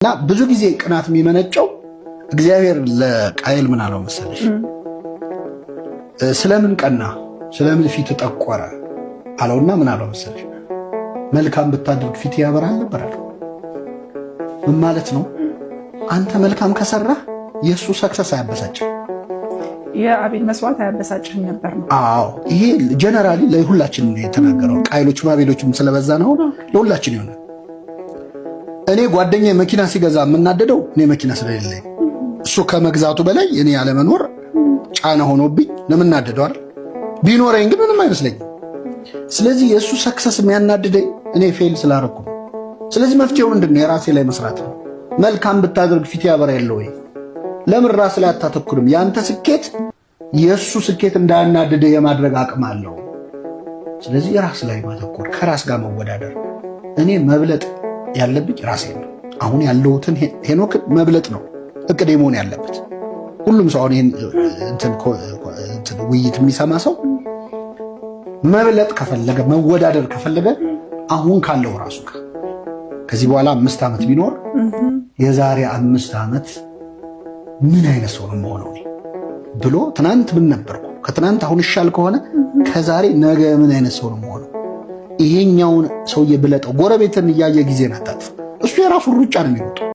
እና ብዙ ጊዜ ቅናት የሚመነጨው እግዚአብሔር ለቃየል ምን አለው መሰለሽ? ስለምን ቀና፣ ስለምን ፊት ጠቆረ አለውና ምን አለው መሰለሽ? መልካም ብታደርግ ፊት ያበራል ነበር አለው። ምን ማለት ነው? አንተ መልካም ከሰራህ የእሱ success አያበሳጭም። የአቤል መስዋዕት አያበሳጭህም ነበር ነው። አዎ፣ ይሄ generally ለሁላችን ነው የተናገረው። ቃይሎችም አቤሎችም ስለበዛ ነው፣ ለሁላችን ይሆናል። እኔ ጓደኛ መኪና ሲገዛ የምናደደው እኔ መኪና ስለሌለኝ፣ እሱ ከመግዛቱ በላይ እኔ ያለመኖር ጫና ሆኖብኝ ነው የምናደደው አይደል? ቢኖረኝ ግን ምንም አይመስለኝም። ስለዚህ የእሱ success የሚያናድደኝ እኔ fail ስላረኩ ነው። ስለዚህ መፍትሄው ምንድን ነው? የራሴ ላይ መስራት ነው። መልካም ብታደርግ ፊት ያበራ የለ ወይ? ለምን ራስ ላይ አታተኩርም? ያንተ ስኬት የእሱ ስኬት እንዳያናድድ የማድረግ አቅም አለው። ስለዚህ የራስ ላይ ማተኮር፣ ከራስ ጋር መወዳደር። እኔ መብለጥ ያለብኝ ራሴ ነው። አሁን ያለሁትን ሄኖክን መብለጥ ነው እቅዴ መሆን ያለበት። ሁሉም ሰው አሁን ይህን እንትን ውይይት የሚሰማ ሰው መብለጥ ከፈለገ፣ መወዳደር ከፈለገ አሁን ካለው ራሱ ጋር ከዚህ በኋላ 5 ዓመት ቢኖር የዛሬ 5 ዓመት ምን አይነት ሰው ነው የምሆነው እኔ ብሎ፣ ትናንት ምን ነበርኩ፣ ከትናንት አሁን ይሻል ከሆነ ከዛሬ ነገ ምን አይነት ሰው ነው የምሆነው? ይሄኛውን ሰውዬ ብለጠው። ጎረቤትን እያየ ጊዜን አታጥፍ። እሱ የራሱን ሩጫ ነው የሚሮጠው።